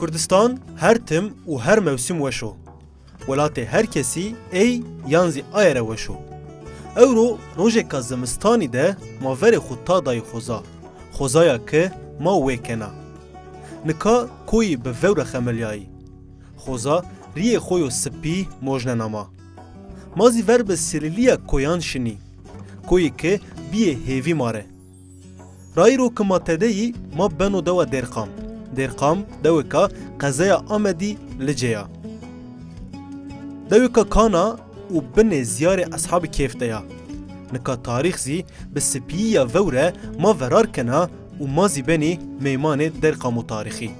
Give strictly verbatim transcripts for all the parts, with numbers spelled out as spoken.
Kurdistan her tim û her mewsim weş o. Welatê her kesî ey yan zî aye re weş o. Ewro rojeka zimistanî de ma verê xwe ta dayî xoza. Xozaya ki ma wê kena. Nika koyî bi vewre xemiliyayî. Xoza riyê xwe yo sipî mojnena ma. Ma zî ver bi silîliya koyan şinî. Koyê ki biyê hêvî ma re. Rayîro ki ma tede yî, ma beno dewa Dêrqam. Dêrqam deweka qezeya Amedî Licê ya. Deweka kan a û binê ziyarê Eshabî Kêf de ya. Nika tarîx zî bi sipîyiya vewre ma verar kena û ma zî benî meymanê Dêrqam û tarîxî.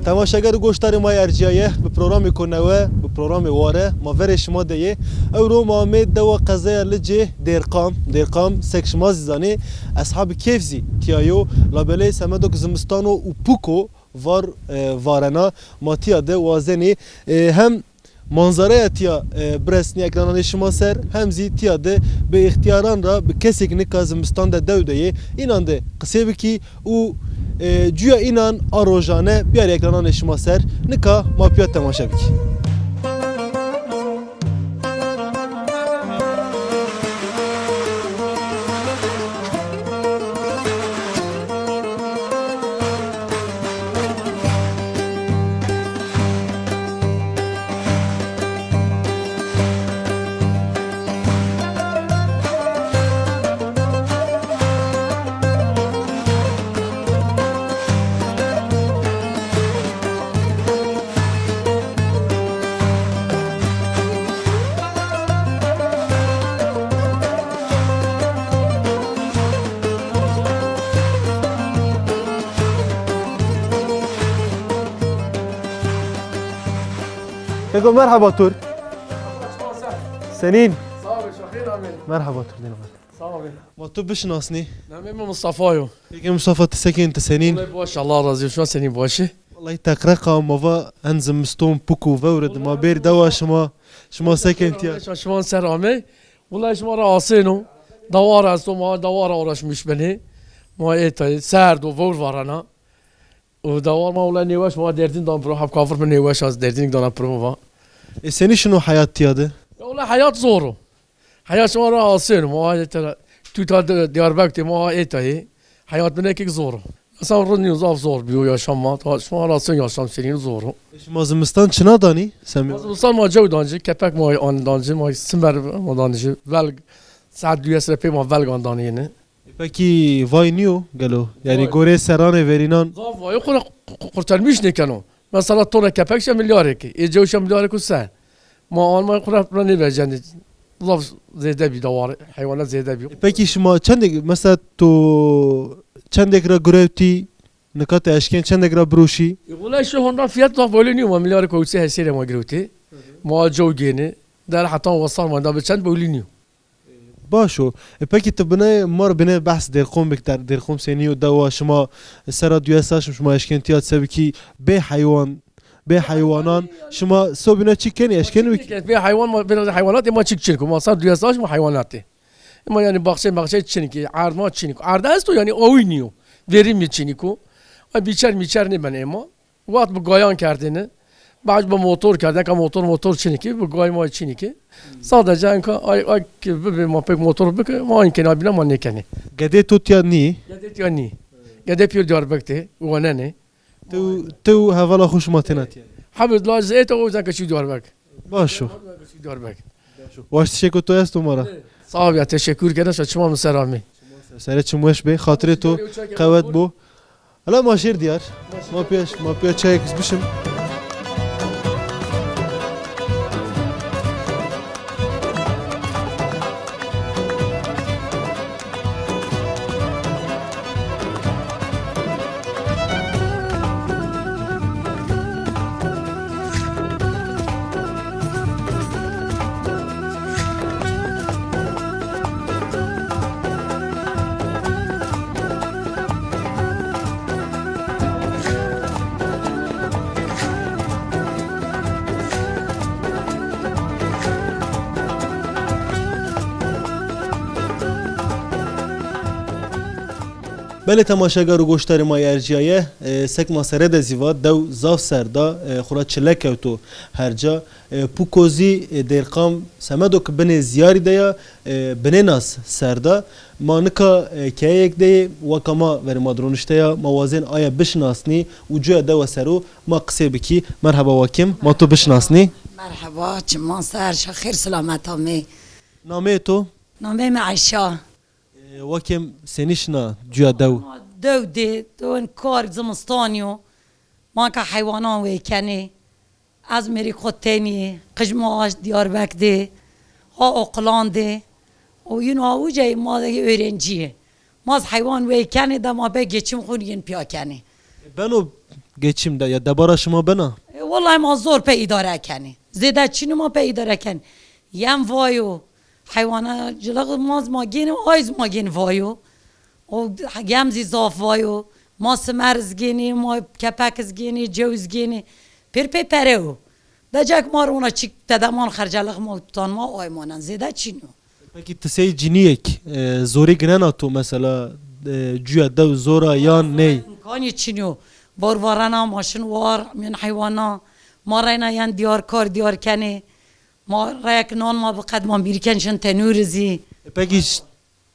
Temaşeger û goşdarê ma yê erciyaye, bi programê ku newe, bi programê Ware, ma verê şima de yê. Ewro ma amê dewa qezeya Licê Dêrqam. Dêrqam, sek şima zî zanê, Eshabî Kêf zî tiya yo, labelê semedok zimistan o û pûk o, var, e, varena, ma tiya de wazenê, e, hem manzaraya tiya, e, biresnî ekrananê şima ser, hem zî tiya de bi îxtiyaran re, bi kesêk nika zimistan de dew de yê, înan de qisê bikî û, e, cuya înan a rojane biyarî ekrananê şima ser. Nika ma piya temaşe bikî. Keko, merhaba tur. Senîn? Sağ ol, şahîr amin. Merhaba tur, dîna. Sağ ol. Ma tu bişinasnî? Namê min Mustafa yo. Peki Mustafa, tu sekin, tu senîn? Wallahî baş, Allah razî olsun, senî baş î? Wallahî teqreqa ma va en zimiston pûk û vewre di ma bêr dewa şima, şima sekin tiya. Şima ser amê. Wallahî şima ra asêno. Dawar esto, ma dawar araşmiş benê. Ma ê tayê, serd û vewr varana. Û dawar ma wele nêweş, ma derdîn dan piro, hevkafir bi nêweş az derdîn dana piro va. E, senî şino heyat tiya de? Ya wele heyat zor o. Heyat şima ra asên, ma ê tera, tu ta de, Diyarbekir de, ma ê tayê. Heyat binekek zor o. Esan rind nîyo, zaf zor biyo yaşam ma. Ta şima ra asên yaşam senîn zor o. E, şima zimistan çina danî, Semî? Ma zimistan ma cew dancî, kepek ma an dancî, ma simer ma dancî, velg, saet duyes re pê ma velgan danî yene. E, pekî vay nîyo gelo? Yanî gorê seranê verînan? Zaf vay, xwe qu-, qu-, qurtarmîş nêkeno. Mesela tone kepek şe milyarek, ê cew şe milyarek û se. Ma an ma xwe re nêvecendî. Zaf zêde bî dawar, heywanet zêde bî. E, pekî şima çendek, mesela tu çendek re girewtî, nika te eşkên çendek re biroşî? E, wele şu honda fiyat zaf belî nîyo, ma milyarek û se hesê re ma girewtî. Ma cew gêni. Der hetan wesar ma da bi çend belî nîyo. Baş o. E, pekî tu binê, mar binê behs Dêrqom bik der, Dêrqom senî yo dewa şima sera duya saşim şima eşkên tiya sebikî bê heywan, bê heywanan şima sobîna çi kenî eşkên wik? Bê heywan ma, bê heywanatê ma çik çin ku ma ser duya saşim heywanatê. Ema yanî baxçe maxçe çin ki, erd ma çin ku. Erd esto yanî awî nîyo. Verim mi çin ku. Ay biçer miçer ne ben ema. Wext bi gayan kerdêne. Baş bi motor kerdêne, ka motor, motor çinî ki, bi gay ma çinî ki. Sadece enka ay, ay ki bibe ma pek motor bike, ma enke nabîne ma nêkenê. Gedê tu tiya nî? Gedê tiya nî. Gedê pîr Diyarbekir tê, wanenê. Tu, tu hevala xwe şima têna tiya? Hebit laj zête o yüzden kaçıyor Diyarbekir. Baş o. Diyarbekir. Waş tişeko tu esto mara. Sağ ol ya, teşekkür ederim. Şa çima min seramî. Serê çim weş be, xatirê tu qewet bo. Hala ma jêr diyar. Ma pêş, ma pêş çayek bişim. Belê temaşegar û goşdarê ma yê erciyaye, e, sek ma sere de zî va, dew zaf ser da, e, xura çile kewto her ca. E, Pûko zî, e, Dêrqam Semedo ki binê ziyarî de ya, e, binê nas ser da. Ma nika, e, keyeyek de yê, weka ma verê ma dironişte ya, ma wazên aye bişinasnî û cuya dewa sero ma qisê bikî. Merheba wekim, ma tu bişinasnî. Merheba, çiman ser, şa xêr selamet amê. Nameyê to? Nameyê me Ayşe. E, wekim senî şina cuya dew? Ma dew dê, dewen kar zimistan yo. Ma ka heywanan wê kenê. Ez mêrî xwe tenî, qij ma aş Diyarbek dê. Ha oqilan dê. O yîn ha ucayê ma de öğrenciyê. Ma ez heywan wê kenê de ma be geçim xwe yên piya kenê. Beno geçim de ya debara şima bena? E, wellahî ma zor pe îdare kenê. Zêde çînî ma pe îdare kenê. Yem vayo. Heywana cilaq ma zî ma gênê, ay zî ma gênê vayo. O yem zî zaf vayo. Ma simer zî gênê, ma kepek zî gênê, cew zî gênê. Pêr pê pere o. Decek ma rona çîk tedeman xercelix ma tutan ma ay manen. Zêde çînî yo. Pekî ti sey ciniyek, e, zorî ginena to mesela, e, cuya dew zora yan ney? Îmkanî çinyo. Bar varena maşin war, min heywana, ma reyna yan diyar kar diyar kenê. Ma reyek nan ma bi qed ma mîrken şin tenûr zî. E, pekî ş-,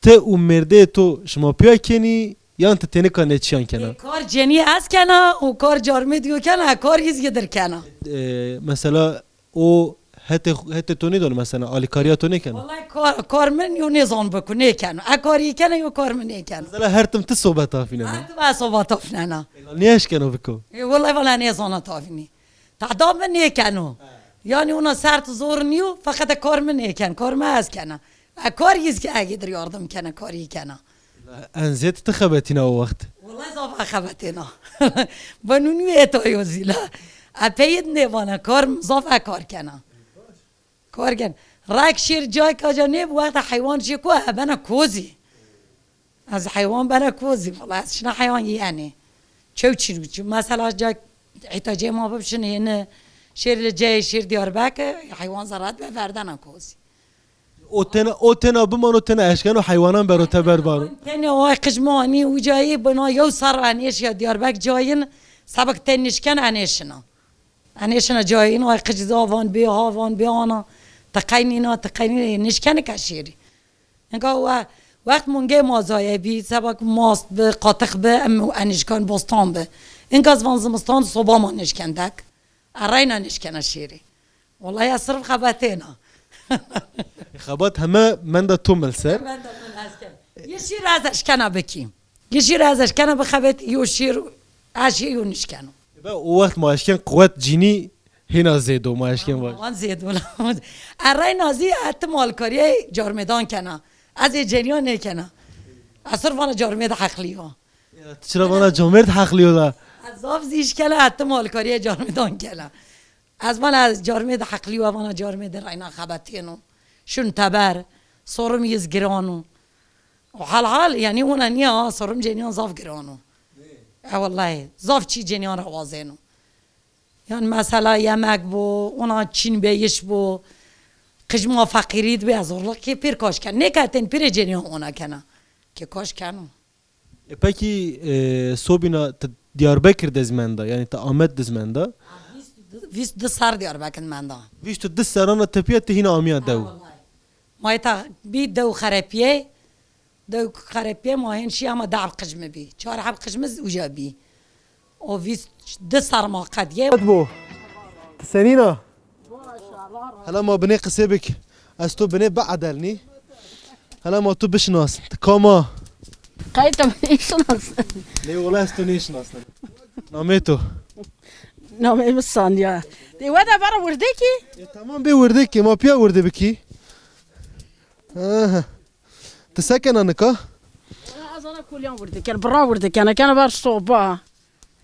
ti û mêrdeyê to şima piya kenî yan ti tênika neçiyan kena? E, kar cenî ez kena û kar carmê diyo kena, e, kar îz gidir kena. E, mesela O hetê, hetê to nêdon mesela, alîkariya to nêkeno? Wellahî kar, kar min yo nêzan biko, nêkeno. E karî kene yo kar min nêkeno. Mesela her tim ti sobe tafînena? Her tim ez sobe tafînena. Ela nêeşkeno biko? E, wellahî valla nêzana tafînî. Tehda min nêkeno. He. Yani ona sert zor niyo, feqet e kar min nêken, kar me ez kena. E kar yîz ki egîdir yardım kene, karî kena. En zêd ti xebetîna o wext? Wellahî zaf e xebetêna. Benû nû ê tayo zî la. E peyid nêvana, kar zaf e kar kena. Kar ken. Rek şêr cayka ca nêb wexta heywan jê ku e bena kozî. Ez heywan bena kozî. Wellahî ez şina heywan yenê. Çew çî çi. Mesela ca îhtacê ma bibşin hêni. Şêr li ceyê şêr Diyarbekir, heywan zerat be verdena kozî. O tena, o tena bimano, tena eşkeno heywanan bero te berbaro. Tenê o ay qij ma anî ucayî bina yew ser enêş ya Diyarbek cayin, sebek te nişken enêşina. Enêşina cayin ay qij zavan bê, havan bê ana. Te qeynîna, te qeynîna, nişkeni ke şêrî. Inka we, wext mungê ma zaye bî, sebek mast bi, qatix bi, em enişkan bostan bi. Inka zivan zimistan soba ma nişken dek. Ereyna nişkena şêrî. Wellahî ez sirf xebetêna. Xebat heme menda to mil ser. Menda min ez ken. Yê şîr ez eşkena bikî. Yê şîr ez eşkena bixebet, yo şîr ez yê yo nişkeno. Be o wext ma eşken quwet cînî hêna zêdo ma eşken var. Wan zêdo la. Ereyna zî e tim alkariyê carmêdan kena. Ez ê ceniyan nêkena. Ez sirf vana carmêd heqlî yo. Ya, tu çira vana camêrd heqlî yo da? Ez zaf zî îş kela, ez tim alkariyê carmêdan kela. Ez vana ez carmêd heqlî yo, vana carmêd reyna xebetêno. Şun teber, sorim yiz girano. O hal hal, yani ona niye ha, sorim ceniyan zaf girano. E wellahî, zaf çî ceniyan re wazêno. Yan mesela yemek bo, ona çîn bêyiş bo. Qij ma feqîrî dibe, zorluk kê pêr kaş ken. Nêke tên pîrê cênî ona kena. Kê kaş keno. E, pekî, e, sobîna ti Diyarbekir de zî menda, yanî ti Amed de zî menda? Vîst, vîst du ser Diyarbekir menda. Vîst û du serana tepiya ti hîna amiya dew? Ha, wellahî. Ma ta bî dew xerepiyê, Dew xerepiyê ma hên şî ama dehf qij mi bî. Çar heb qij mi uca bî. O vîst du ser ma qediyê. Bo. Ti senîna? Hela ma binê qisê bik. Ez to binê biedelnî. Hela ma tu bişinas. Ti kama? Qey te binê şinas. Lê wela ez to nêşinasnim. Namê to? Namê min Sanya. Dê we de bara wirdekî? E, tamam bê wirdekî. Ma piya wirde bikî. Aha. Ti se kena nika? Wala ez ana koliyan wir dikin, biran wir dikin, kena ber soba.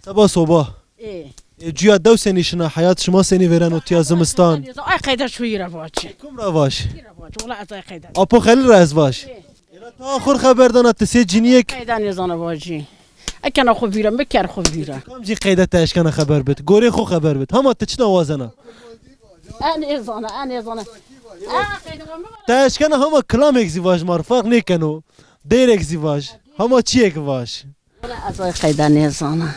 Seba soba. Ê. E, cuya dew senî şina, heyat şima senî vêreno tiya zimistan? Ay qeyde şu yira vaçi. Kum ra vaş? Yira vaçi, wala ez ay qeyde. Apo Xelîl ra ez vaş. Ê. Ela ta xur xeber dana ti sê ciniyek. Qeyde nêzana vaci. Ekena xu vîra, mi ker xu vîra. Kam jî qeyde te eşkena xeber bit, gorê xu xeber bit. Hama ti çina wazena? En ê zana, en ê zana. Te eşkena hama kilamek zî vaj, mar farq nêkeno. Deyrek zî vaj. Hama çiyek vaj. Ez ay qeyde nêzana.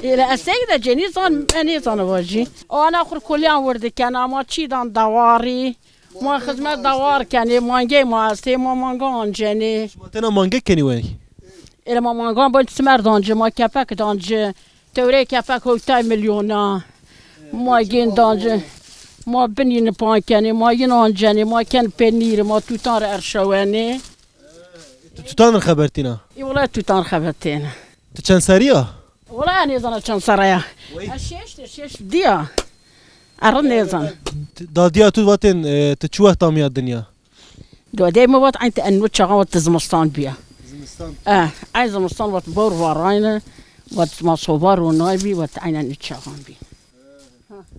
Êle ez sey de cenî zan, me nêzana vajî. Ana xur koliyan wir diken, ama çî dan dawarî. Ma xizmet dawar kenê, mangê ma estê, ma manga ancenê. Ma tena mange kenî wey? Êle ma mangan bin simer danci, ma kepek danci. Tewrê kepek hoytay milyona. Ma gên danci. Ma binî nipan kenê, ma yin ancenê, ma ken penîr, ma tutan re erşewenê. Tu tutan re xebertîna? Ê wela tutan re xebertêne. Tu çend serî ya? Wela nêzana çend serre ya. Wey. Ez şêştir, şêştir diya. Erre nêzana. Dadiya tu vatên, e, tu çi wext amiya dinya? Dodê me vat eyn te ennu çaxan vat zimistan biya. Zimistan. Eh, eyn zimistan vat bor varayne, vat ma soba ronay bi, vat eyn ennu çaxan bi.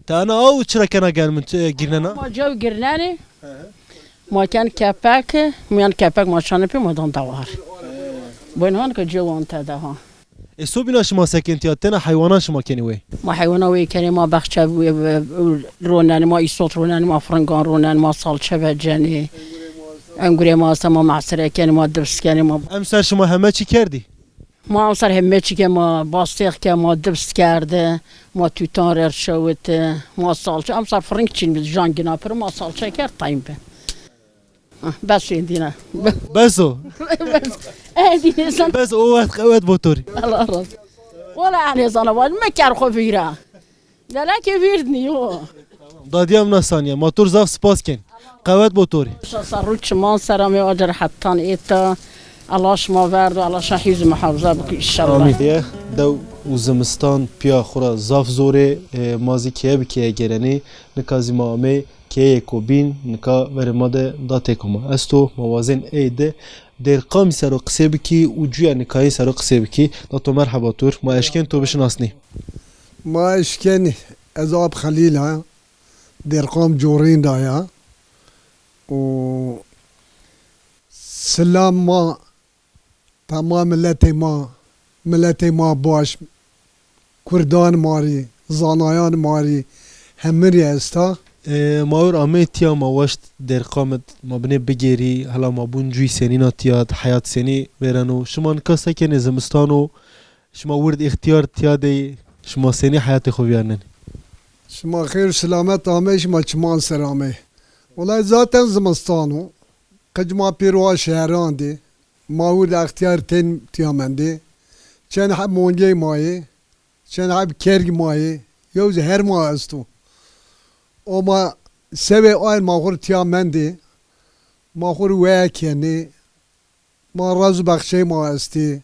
Te ana aw çira kena gel min, e, girnena? Ma caw girnenê. Ma ken kepek, miyan kepek ma şanê pê ma dan dawar. Boyn han ke cawan te daha. Ê sobîna şima sekentiya tena heywanan şima kenî wê? Ma heywana wê kenê, ma bexçe wê, wê, wê ronenê, ma îsot ronenê, ma firingan ronenê, ma salçe vecenê. Engurê ma esta, ma mesire kenê, ma dibs kenê, ma. Em ser şima heme çi kerdî? Ma em ser heme çi ke, ma bastêx ke, ma dibs kerde, ma tutan re şewite, ma salçe, em ser firing çîn bi jan gina pir, ma salçe kerd tayin bi. Ah, bes ên dîne. Bes o. Bes. Eh, dîne san. Bes o wext qewet bo torî. Allah razı. Wala anê zana vaj, me ker xwe vîra. Gelekê vîr diniyo. Dadiya min saniye. Ma tor zaf spas ken. Qewet bo torî. Şa sarru çiman seramê acer hettan êta. Allah şima verdo, Allah şa hîz muhafaza bikû inşallah. Amîn. Ye, dew û zimistan piya xwe ra zaf zor ê, e, ma zî keye bi keye gelenê. Nika zî ma amê keyê ko bîn, nika verê ma de datê ko ma esto, ma wazên ê de Dêrqamî sero qisê bikî û cuya nikayî sero qisê bikî. Dato merheba tur, ma eşkên to bişinasnî. Ma eşkên ez Ab Xelîl a, Dêrqam Corîn da ya. Û silam ma Tema miletê ma, miletê ma baş, kurdan ma rî, zanayan ma rî, hemirî esta. E, ma wir amê tiya ma waşt Dêrqamit, ma binê bigêrî, hela ma bûn cûyî senîna tiya, heyat senî vêreno. Şima nika sekenê zimistan o, şima wird îxtiyar tiya dey, şima senî heyatê xwe viyarnenê? Şima xêr û silamet amê, şima çiman ser amê. Wela zaten zimistan o. Qij ma pêro a şeheran dê. Ma wir de extiyar tên tiya mendê. Çend heb mongey ma yê, çend heb kerg ma yê, yew zî her ma esto. O ma sevê ay ma xur tiya mendê, ma xur weye kenê, ma raz û bexçey ma estê.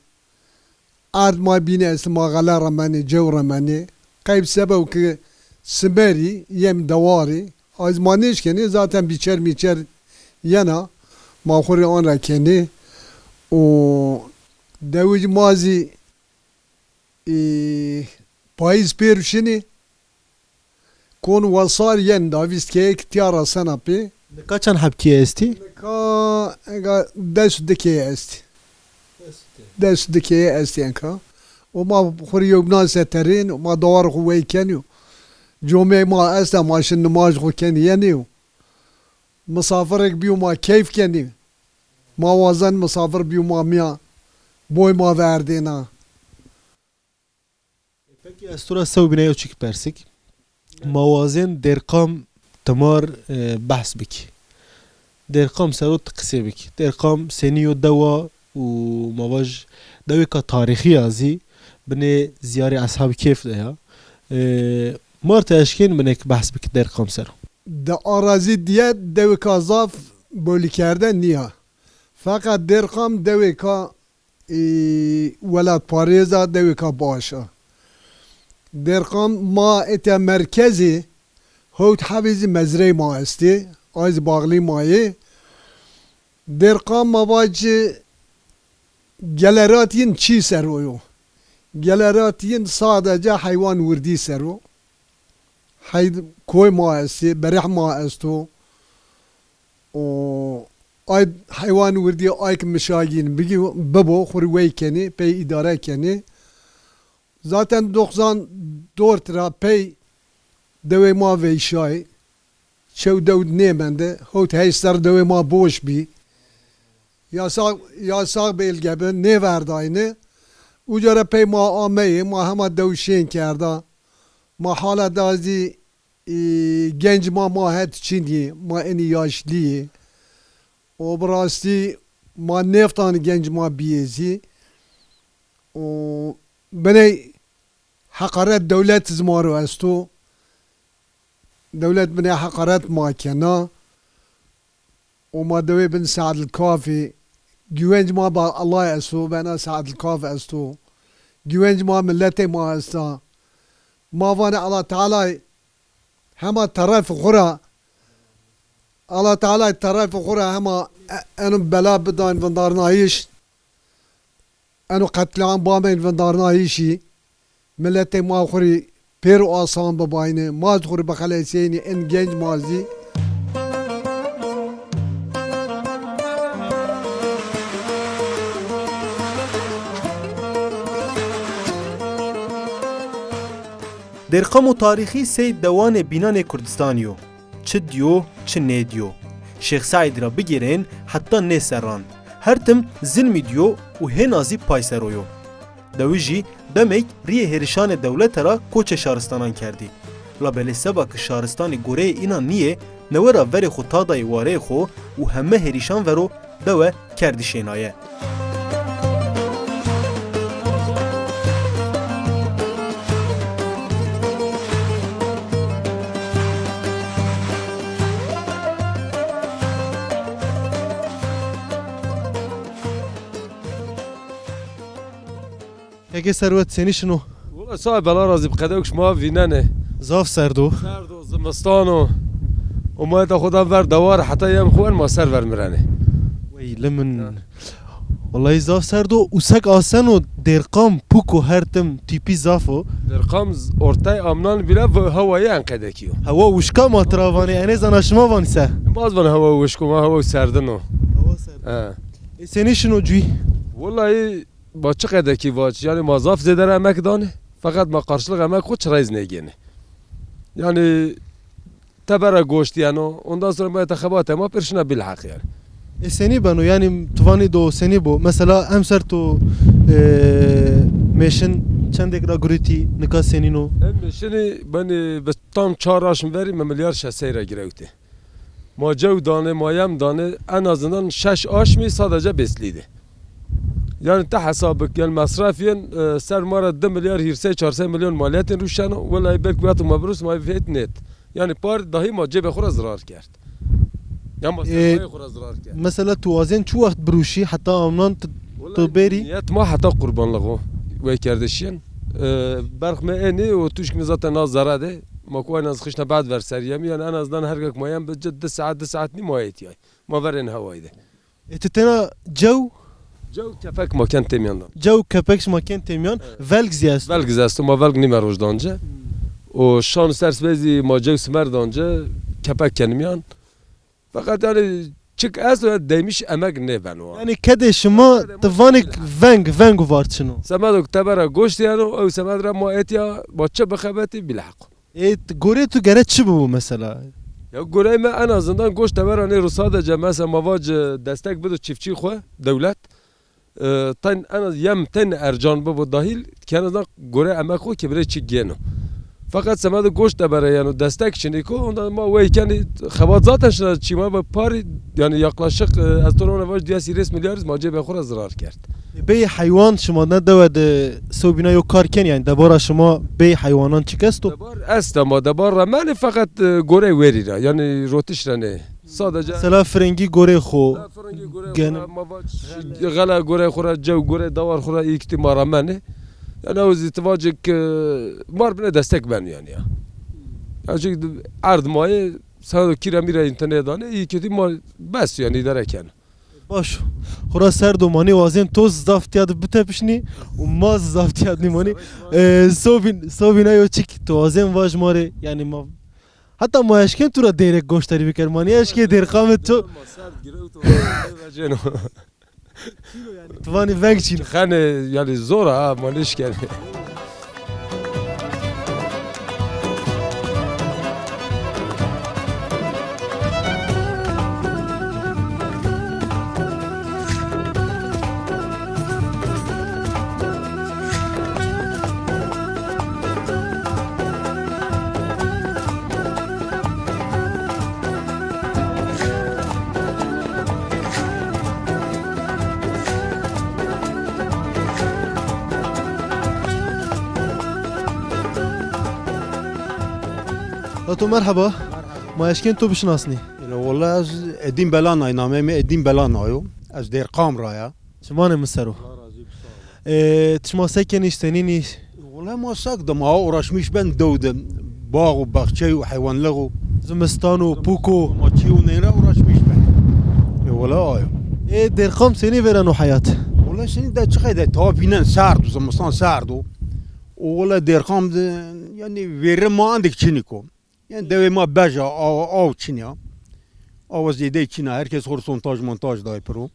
Erd ma bîne est ma xele remenê, cew remenê. Qeyb sebe û ki simerî, yem dewarî, az ma nêşkenê, zaten bîçer mîçer yena, ma xurê an re kenê. Û dewij ma zî, e, payîz pêr şinê, Kon wesar yen davîst keyek tiya rasena pê. Nika çend hebkî estî? Nika ega des û du keye estî. Des û du keye estî enka. O ma xurî yewbna seterên, o ma dawar xu wey kenî. Comê ma esta, ma şin nimaj xu kenî yenî. Misafirek bîyo ma keyf kenî. Ma wazen misafir bîyo ma miya. Boy ma verdêna. Pekî ez tu ra sewbîne yew çik persik. Ma wazên Dêrqam timar, e, behs bikî. Dêrqam sero tu qisê bikî. Dêrqam senî yo dewa û ma vaj dewêka tarîxî ya zî binê ziyarê Eshab Kêf de ya. E, mar te eşkên binek behs bikî Dêrqam sero. Di arazî diye dewêka zaf bolîkerde niya. Feqet Dêrqam dewêka ê, welatparêza dewêka baş a. Dêrqam ma ete merkezê, hewt hebê zî mezrey ma estê, ay zî baxlî ma yê. Dêrqam ma vac gelerat yin çî ser o yo. Gelerat yin sadece heywan wirdî ser o. Hey, koy ma estê, bereh ma esto. O, ay heywan wirdî ay ki mişagîn bigî, bibo, xur wey kenî, pey îdare kenî. Zaten doxzan dört ra pey dewê ma veyşay. Çew dew nêmende. Hewt heşt ser dewê ma boş bî. Yasax, yasax belge bi nêverdayne. Û cara pey ma ameyê, ma hema dewşên kerda. Ma hala da zî, e, genc ma, ma het çinî, ma enî yaşlî yê. Û bi rastî ma nêftan genc ma biyê zî. Û biney heqaret dewlet zimaro esto. Dewlet binê heqaret ma kena. Û ma dewê bin Seedil Kafê. Güvenc ma ba Allah esto, bena Seedil Kaf esto. Güvenc ma milletê ma esta. Ma vanê Allah Teala hema teref xwe ra, Allah Teala teref xwe ra hema e-, eno bela bidan vindarnayîş. Eno qetliam bamên vindarnayîşî. Miletê ma xwe rî pêr û asan bibayne. Ma xwe rî bixelesênî en genc ma zî. Dêrqam û tarîxî sey dewanê bînanê Kurdistanî yo. Çi diyo, çi nêdiyo. Şêx Seîd ra bigêrên heta nê serran. Her tim zilmî diyo û hêna zî pay ser o yo. Dewijî demêk riyê hêrişanê dewlete ra koçê şaristanan kerdî. Labelê seba ki şaristanî goreyê înan nîyê, newe ra verê xo tadayê wareyê xo û heme hêrişan vero dewe kerdî şênaye. Heke Serwet, senî şino? Wela saê bela razî bi qedewk şima vînenê. Zaf serd o. Serd o, zimistan o. Û ma eta xwe da ver dewar heta yem xwe en ma ser ver mirenê. Wey li min. Ha. Wellahî zaf serd o û sek asen o, Dêrqam pûk o, her tim tîpî zaf o. Dêrqam z-, ortay amnan bile v-, hewayê en qedekî yo. Hewa wişka ma tira vanê, enê zana şima vanî se? Ma z van hewa wişk o, ma hewa serdin o. Hewa serdin. He. Ê senî şino cûyî? Wellahî Ma çi qedekî vac, yanî ma zaf zêde re emek danê, feqet ma qarşiliq emek xwe çi reyz nêgênê. Yanî tebera goşt yeno, ondan sonra ma te xebate ma pêr şina bilheq yanî. Ê senî beno, yanî tu vanî do senî bo? Mesela emser tu, e, mêşin çendêk ra gurîtî, nika senîn o? Em mêşinî benî bi tam çar aşm verî me milyar şeş sey re girewtê. Ma cew danê, ma yem danê, en azından şeş aşmî sadece beslî de. Yani te hesab bik, yani mesrefiyên, e, ser ma re di milyar hîrsey çarsey milyon maliyetên rûşeno, welayi belkî wexto ma birûs ma fêt nêt. Yani par dahî ma cêbê xwe re zirar kerd. Ya ma E, sermayê xwe re zirar kerd. Mesela tu wazên çi wext birûşî, heta amnan tu, Welayi tu bêrî? Niyet ma heta qurbanlığo wê kerdişiyên. E, berx me ênî û tuşk me zaten na zere de. Ma ku aynen xişne bad ver seriyem, yani en azından her gek ma yem bi cid di saet, di saet nî ma yetiyay. Ma verên hewayî de. E, tu tena cew? Cew kepek ma ken têmiyan dan. Cew kepek şima ken têmiyan. Evet. Velg zî esto? Velg zî esto, ma velg nîme roj dan ce. Hmm. O şan û ser sibê zî ma cew simer dan ce, kepek kenimiyan. Feqet yani çik esto ya demiş emek nêbeno. Yani kedê şima Kedê ma tu vanik veng, veng û var çino? Semedo ku tebera goşt yeno, ew semed re ma etiya, ma çi bixebetî bilheq. Ê, t-, gorê tu gere çi bibû mesela? Ya gorey me en azından goşt tebera nêro sadece mesela ma vac destek bido çiftçî xwe, dewlet. E, ten, en az yem ten ercan bibo dahil, ki en azından gore emek xwe ki bire çi gêno. Fakat semedê goşt tebere yeno destek çinî ku, ondan ma wey kenî xebat zaten şina çîma ve parî, yani yaklaşık, e, ez to rone vac diya sîrês milyarîz ma cêbê xwe re zirar kerd. Bêyî heywan şima ne dewe de sewbîna yo kar ken, yani debara şima bêyî heywanan çik esto? Debar est ama debar remenê feqet, e, gorey werî re, yani rotiş re nê. Sadece Mesela firengî gorê xwe. Ha, firengî gorê xwe gene. Re, ma va-, xele gorê xwe re, cew gorê dawar xwe re, î kitî ma remenê. Yani ew zî tivacek, e, mar bine destek ben yani ya. Yani çünkü erd mayê, sana da kira mira internet dane, î kitî ma bes yani idare ken. Baş. Xura ser do manî wazên toz zaf tiya de bitepişnî û ma zaf tiya de manî. E, sobin, sobin ayo çik to wazên vaj mare, yani ma, hatta ma eşkên tu ra dêrek goştarî biker, manî eşkê dêrqamê to. Ma serd girewt û vecêno. Tivanî veng çîn. Xene yani zor ha, ma nêşkên. Tato merheba. Ma eşkên tu bişinasnî? Ela wala ez Edîn Belanay, namê min Edîn Belanayo. Ez Dêrqam ra ya. Çimanê min ser o. Ee, tu ma se kenî, senînî? Wala ma sak de ma uğraşmış ben dew de. Bağ û baxçe û heywanlıq û Zimistan û pûk û ma çî û neyre uğraşmış ben. E wala ayo. Ê Dêrqam senî vêreno heyat? Wala senî de çi qeyde, tawa bînen serd û zimistan serd û. Û wala Dêrqam de, yani vêre ma endik çiniko. Yani dewê ma beja, aw, aw çinya. Awa zêde çina, herkes xor sontaj montaj day piro.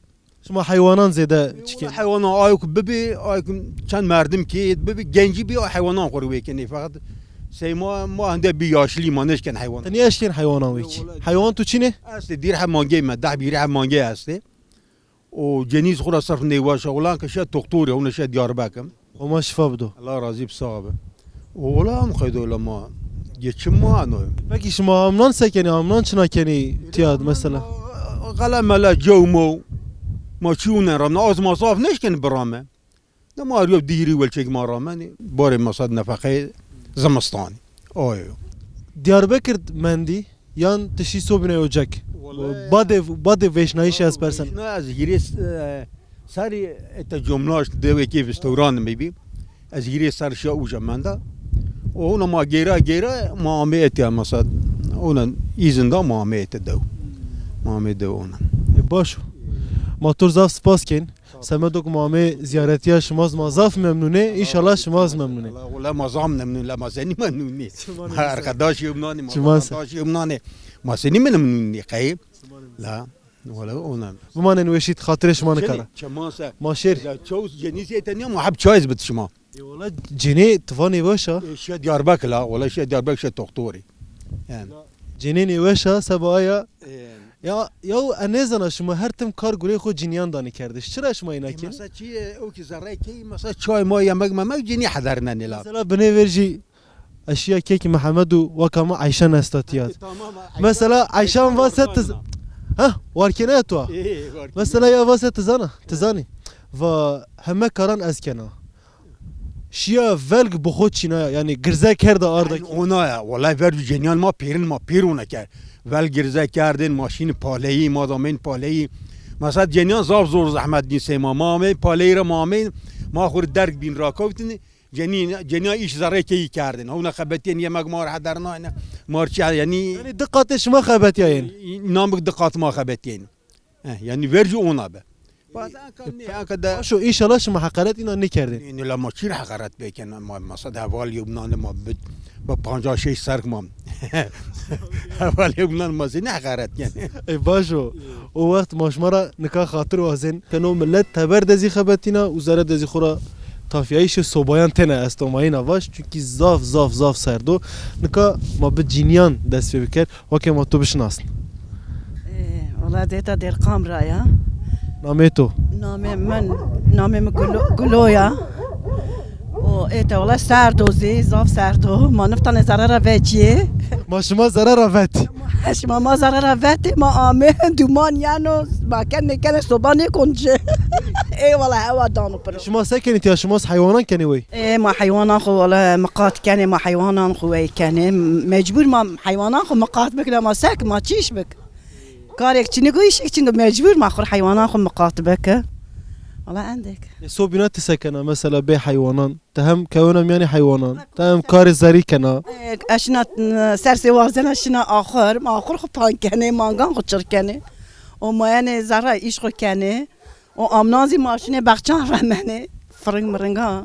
Şima heywanan zêde çikin? Heywanan ayok bibi, ayok çend merdim ki bibi, genci bi heywanan xor wêkenê. Fakat sey ma, ma hende bi yaşlı ma neşken heywanan. Niye eşken heywanan wêki? Heywan tu çine? Este dir hem mange me, dah bir hem mange este. O ceniz xura sarf neyvaşa, ulan ki şe doktor ya, ona şe Diyarbakır. Homa şifa bido. Allah razî bi sax be. O ulan qaydo lama. Geçim ma no. Peki şima amnan se kenî, amnan çina kenî tiyad mesela? Qala mela cewmo. Ma çiune ramna, az ma zaf neşken birame. Ne ma riyo dîrî welçek ma rameni. Barê masad nefaqe zimistanî. Oyo. Diyarbekir mendî yan tişî sobîne ocek? Wele- Badê, badê vêşnayîş ez persen. Vêşna ez hîrê, e, serî ete comnaş dewekê vistewran me bî. Ez hîrê ser şiya uca menda. O ona ma gêra gêra ma amê etiya masad. Ona îzin da ma amê ete dew. Ma amê dew ona. E, baş o. Ma tu zaf spas ken. Semedok ma amê ziyaretiya şima, ma zaf memnûne. Înşallah şima memnûne. Wala, wala ma zaf memnûn, la ma senî memnûn nî. Arkadaş yomnanê, ma arkadaş yomnanê. Ma senî memnûn nî, qey? La, wala ona. Bimanên weşît, xatirê şima nikara. Çeman se. Ma şêr. La çoğu cenîz ete niye ma hep çayız bit şima. E, wala cenê tivanê weş a. E, şe Diyarbakır la, wala şe Diyarbakır şe doktorî. Yani. Cenê nê weş a, seba aya. E, Ya, ya ez nêzana şima her tim kar gurê xwe ciniyan danî kerdiş. Çira şima îna kin? Mesela çi, e, o ki zerre ki, mesela çay ma yemek memek cini hederine nila. Mesela binê ver jî eşiya kek Mihemed û weka me Ayşe nesta tiyad. Tamam, Ayşe. Mesela Ayşe va se tiz-, ha, warkene tu. Mesela ya va se tizana, tizani. Va heme karan ez kena. Şiya velg bi xwe çîna ya, yanî girze kerda arda. Ona ya, wala ver ceniyan ma pêrin ma pêr ona ker. Velg girze kerdin, ma şîn paleyî, ma damên paleyî. Mesela ceniyan zaf zor zehmet dîn seyma. Ma amên paleyî re ma amên, ma xur derg bîn rakewtin. Ceniyan, ceniyan îş zerrê keyî kerdin. Hewna xebetiyên yemek ma re hederna ne. Ma çi yani. Yani di qatê şima xebetiyayên. Namik di qat ma xebetiyên. Eh, yani ver jî ona be. Bazen ka ne, ka de. Başo, înşallah şima heqaret îna nêkerdin. Ne, ne, la ma çî re heqaret bêken, ma, ma sed heval Lubnanê ma bi, bi panca şeş serk ma. Heval Lubnan ma zî ne heqaret yani. Ê, başo. O wext ma şima ra nika xatir wazên. Keno millet teber de zî xebetîna û zere de zî xura tafiyayîşê sobayan têne estomayîna vaş. Çünkü zaf, zaf, zaf serdo. Nika ma bi cîniyan dest pê biker. Weke ma tu bişinasn. Ee, wala dêta Dêrqam ra ya. Namê tu? Namê min, namê min Gulo, Gulo ya. O, ê te wala serd o zî, zaf serd o. Ma niftanê zerre ra veciyê. Ma şima zerre ra vet. Şima ma zerre ra vetê, ma amê duman yeno, ma kenê kenê soba nêkon ci. Ê wala hewa dano piro. Şima se kenî tiya, şima heywanan kenî wey? Ê, ma heywanan xwe wala miqat kenê, ma heywanan xwe wey kenê. Mecbûr ma heywanan xwe miqat bikine, ma sek, ma çîş bik. Karek çinik û îşek çinik, mecbûr ma xwe heywanan xwe miqat bike. Wala endek. E, sobîna ti se kena, mesela bê heywanan? Te hem kewena miyanê heywanan, te hem karê zerî kena. Ê, eşina, n-, sersê wazena şina axur, ma axur xwe pan kenê, mangan xwe çir kenê. O mayenê zerra îş xwe kenê. O amnan zî ma şinê bexçan remenê, firing miringa.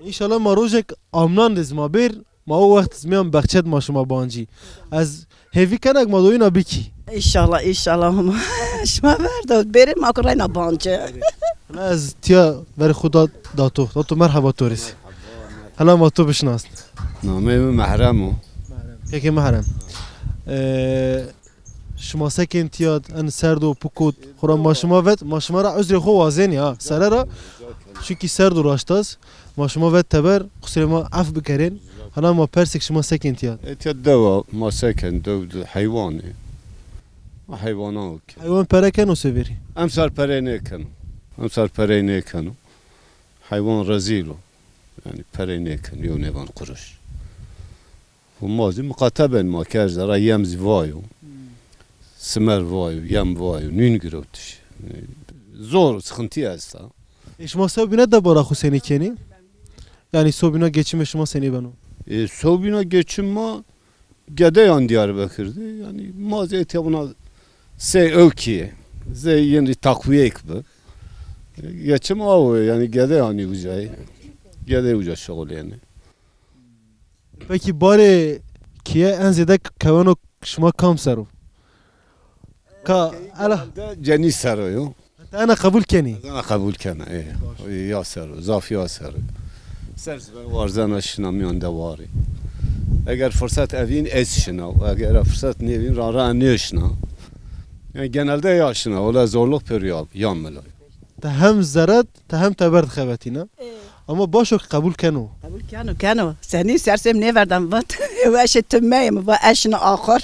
Înşallah ma rojek amnan de zî ma bêr, ma o wext zimiyan bexçet ma şima bancî. Ez hêvî kenek ma doyuna bikî. Înşallah, înşallah hema şima ver de bêrê ma ku reyna banci. Hela ez tiya verê xwe da, da to. Da to merheba to rês. Hela ma to bişinasn. Namê min Mehrem o. Kekê Mehrem. Ee, Şima sekên tiyad, en serd û pukot, xura ma şima vet, ma şima ra uzrê xwe wazên ya, sere ra. Çünkü serd û raştaz, ma şima vet teber, qusrê ma ef bikerên, hana ma persek şima sekên tiyad. Etiya dewa, ma seken, dew de heywan e. Ma heywanan ok. Heywan pere keno severî? Emsal pere nêkeno. Emsal pere nêkeno. Heywan rezîl o. Yani pere nêkeno, yo nêvan quruş. Ma zî miqate ben ma ker zera yem zî vayo. Simer vayo, yem vayo, nûn girewtiş. Zor, sıkıntı esta. Ê şima sobîna debara xwe senî kenî? Yani sobîna geçimê şima senî beno? E, sobîna geçim ma gedeyan Diyarbekir de. Yani ma zî etiya buna sey ewkiye. Zey yeni takviyek bi. E, geçim awo yani gedeyan ucayı. Gede uca şoğul yani. Peki barê kiye en zêde keweno şima kam ser o? Ka ela. De cenî ser o yo. Te ena qebûl kenî? Ez ena qebûl kena, ê. Ya ser o, zaf ya ser o. Ser zibe warzena şina miyan de warê. Eger fırsat evîn ez şina, eger fırsat nevîn ra ra nêşina. Yani genelde ya şina, ola zorluk pêro ya, ya milo. Te hem zeret, te hem teber dixebetîne. Ê. Ama baş o ki qebûl keno. Qebûl keno, keno. Senî sersem nêverdan vat. Ew eşê tu me ye, mi va eşna axir.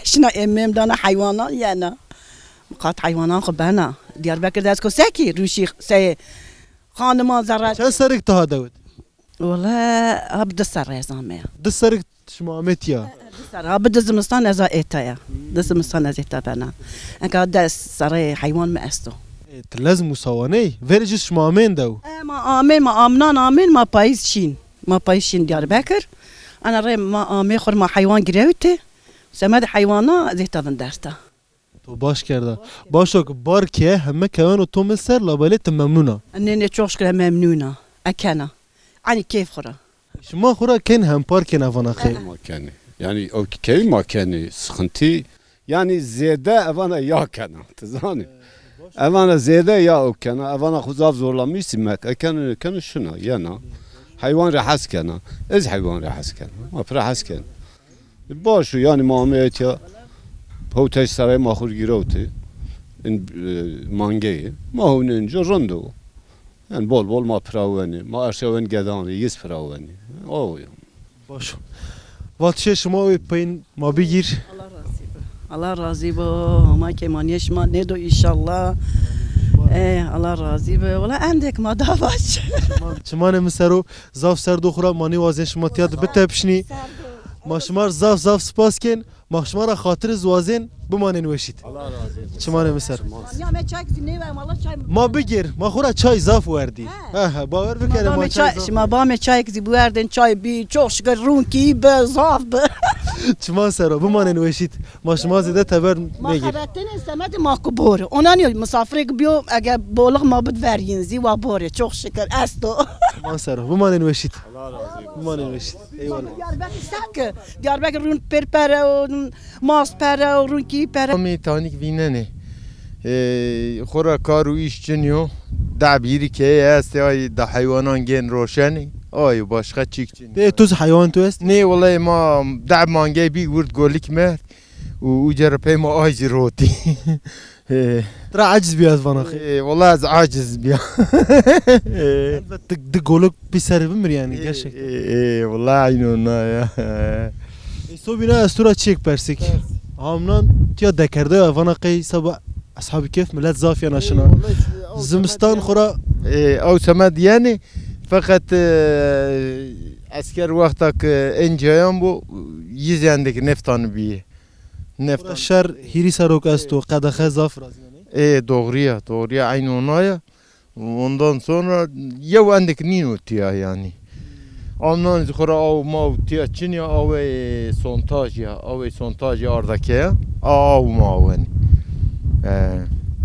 Eşna êmêm dana heywanan yena. Qat heywanan xwe bena. Diyarbekir de ez ko sekî rûşî seyê. Xanima zerre. Çend serek tu ha dewit? Wele, ha bi du serre ez ame ya. Du serek şima amê tiya? Du serre, ha bi du zimistan ez a êta ya. Du zimistan ez êta bena. Enka des serre heywan mi esto. Ê, tu lez Musawanê? Verê jî şima amên dew? E, ma amên, ma amnan amên, ma payîz şîn. Ma payîz şîn Diyarbekir. Ana rê ma amê xwe ma heywan girewtê. Semedê heywana ez êta vin derta. To baş kerda. Baş o ki bar ke heme keweno to min ser labelê tu memnûn a. Nê, nê, çok şükür memnûn a. Ekena. Ani keyf xura. Şima xura ken hempar ken evana xê. Ma kenî. Yani o ki key ma kenî. Sıkıntı. Yani zêde evana ya kena. Tu zanî. Evana zêde ya o kena. Evana xwe zaf zorlamış simek. Ekena, ekena şuna, yena. Heywan rehes kena. Ez heywan rehes kena. Ma pir rehes kena. Baş o, yani ma amê etiya hewteş serayê ma xur girewtê in, e, mangeyê. Ma hewne inca rind o. Yani bol bol ma pirawenê. Ma erşewen gedanê, yiz pirawenê. O ya. Baş o. Vatişê şima wê peyn ma bigîr. Allah razî bo. Allah razî bo. Hema kêmaniyê şima nêdo inşallah. Eh, Allah razî bo. Wala endek ma davaç. Çimanê min sero, zaf serdo xura, ma nêwazên şima tiya de bitepişnî. Ma şima zaf zaf spas kên. Ma şima ra xatir ez wazên bimanên weşît. Allah razı olsun. Çimanê min ser. Ya me çay kizî nêwe, wala çay. Ma bigir, ma xura çay zaf werdî. He. He, he, bawer bikere ma çay zaf. Şima ba me çay kizî biwerdên çay bî, çok şükür rûnkî bi, zaf bi. Çiman sero, bimanên weşît. Ma şima zêde teber. Ma negir. Xebetinê semedê ma ku bor. Ona niyo misafirek biyo, eger bolix ma bid veryin zî wa borê. Çok şükür esto. Çiman sero, bimanên weşît. Allah razı olsun. Bimanên weşît. Eyvallah. Diyarbekir sek. Diyarbekir rûn pêr pere û mas pere û rûnkî pere. Amê tanik vînenê. Ee, xora kar û îş çin yo. Dab hîrî keye estê ay da heywanan gên roşenê. Ay başka çîk çin. Tê tu heywan tu est? Nê wele ma dab mangey bî wird golik merd. Û, û cere pey ma ay jî rotî. He. Tira aciz bî ez vana xê. Ê, wala ez aciz bîya. Ê. Elbet di, di golok pî serê bimir yani, ê, gerçekten. Ê, ê, wala eyno na ya. Ê, sobîna ez tu ra çiyek persik. Pers. Hamnan tiya dekerde ya, vana qey seba Eshab-ı Kehf millet zaf yana şina. Ê, wala ez, o Zimistan semed xura. Ê, ew semed yani, feqet, e, esker wexta ki en cayan bu, yiz endek neftan bîye. Neftan. Şer hîrî serok esto, qedexe zaf razî yani. Ê, doğru ya, doğru ya, aynı ona ya. Ondan sonra yew endek nîno tiya yani. Amnan jî xora aw maw tiya çin ya, aw ê sontaj ya, aw ê sontaj ya ardake ya. Aw mawen. E,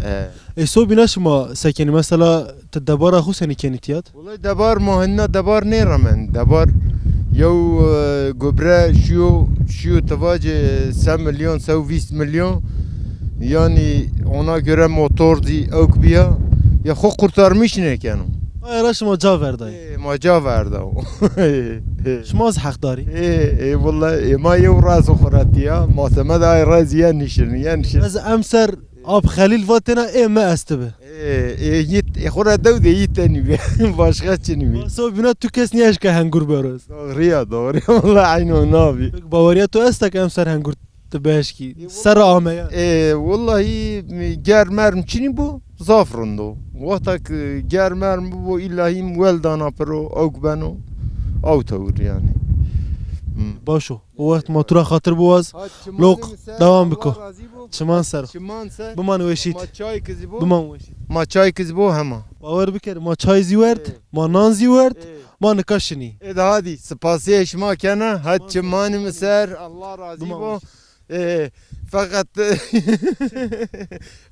e. Ê, sobîna şima sekenî mesela Ti debara xwe senî kenî tiyat? Wulay debar ma hinna debar nêremen. Debar yew, e, gubre şiyo, şiyo tivacê se milyon, se û vîst milyon. Yani ona göre motor zî ewk biya. Ya xwe kurtarmış nêkeno. Aya ra şima ca verdayî? Ê, ma ca verda. Şima zî heqdarî? Ê, ê, wulay, ê, ma yew raz xuretiya. Ma semed ay raz yen nişirin, yen nişirin. Ez emser Ab Xelîl vatêna ê me estibi. Ê, ê, yit, ê, xura dew de yit tenî be. Başka çinî be. Sobîna tu kes niyeşke hengur beroz. Doğru ya, doğru ya. Vallahi aynı o nabi. Peki baweriya tu esta ki em ser hengur tu beşkî? Ê, ser ameya. Ê, vallahi germerm çinî bu, zaf rindo. Wexta ki germerm bu, illahî weldana piro, awk beno, aw tewr yani. Baş o. O wext ma tu ra xatir biwaz. Lok, dewam biko. Çiman ser. Biman weşît. Biman weşît. Ma çay kizî bo hema. Bawer biker, ma çay zî werd, ma nan zî werd, ma nika şinî. Ê de hadî, spasiyê şima kene, had çimanî min ser, Allah razî bo. Ê, feqet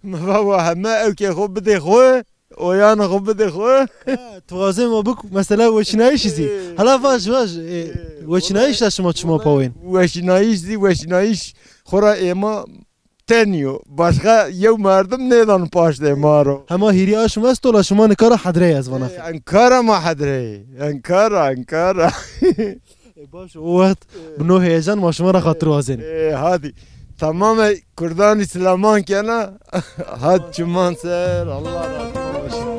me va wa heme ewkê xwe bidê xwe, oyana xwe bidê xwe. Ha, tu wazê ma bik, mesela weşînayîşî zî. Ê. Hala vaj, vaj, ê, weşînayîş de şima çima pawên? Weşînayîş zî, weşînayîş xwe ra êma tenî yo. Başqa yew merdim nêdan paştê ma ro. Hema hîrî aşm esto la şima nikara hedreyê ez vana. Ê, enkara ma hedreyê. Enkara, enkara. E, baş, o wext bi no heyecan ma şima ra xatir wazenê. Ê, hadî. Tamamê Kurdanî silaman kena. Had çiman ser. Allah razî bo.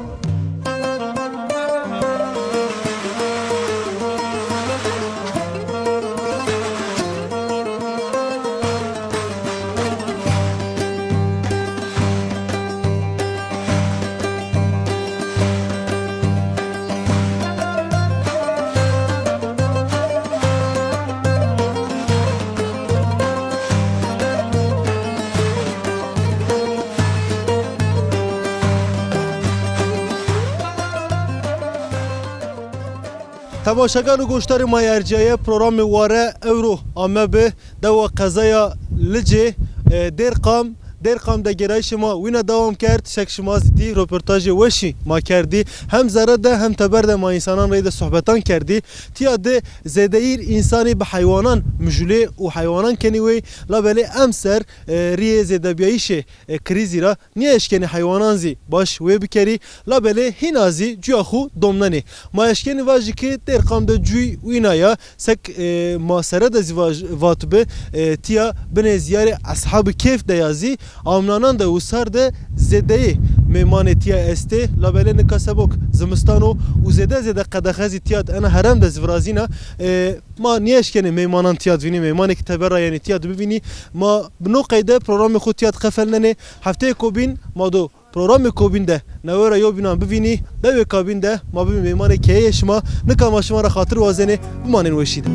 Temaşegan û goşdarê ma yê erciyaye, programê Ware ewro ame bi dewa qezaya Licê, e, Dêrqam. Dêrqam de gêrayîşê ma wîna dewam kerd. Şek şima zî dî, roportajê weşî ma kerdî. Hem zere de hem teber de ma însanan reyde sohbetan kerdî. Tiya de zêdeyîr însanî bi heywanan mijûlê û heywanan kenî wê. Labelê emser, e, riyê zêdebiyayîşê, e, krîzî ra nîyeşkenî heywanan zî baş wê bikerî. Labelê hîna zî cuya xwe domnenê. Ma eşkenî vajî ki Dêrqam de cûy wîna ya. Sek, e, ma sere de zî vaj-, vat bi, e, tiya binê ziyarê Eshabî Kêf de ya zî, amnanan de wisar de zêdeyê mêmanê tiya estê. Labelê nika sebok zimistan o û zêde zêde qedexe zî tiya di ena herem de zî virazîna. E, ma nîyeşkenê mêmanan tiya divînî, mêmanê ki teber ra yenî tiya dibivînî. Ma bi no qeyde programê xwe tiya diqefelnenê. Hefteyê ko bîn ma do programê ko bîn de newe ra yobînan bivînî, dewê ka bîn de ma bibî mêmanê keyeyê şima. Nika ma şima ra xatir wazenê, bimanên weşî de.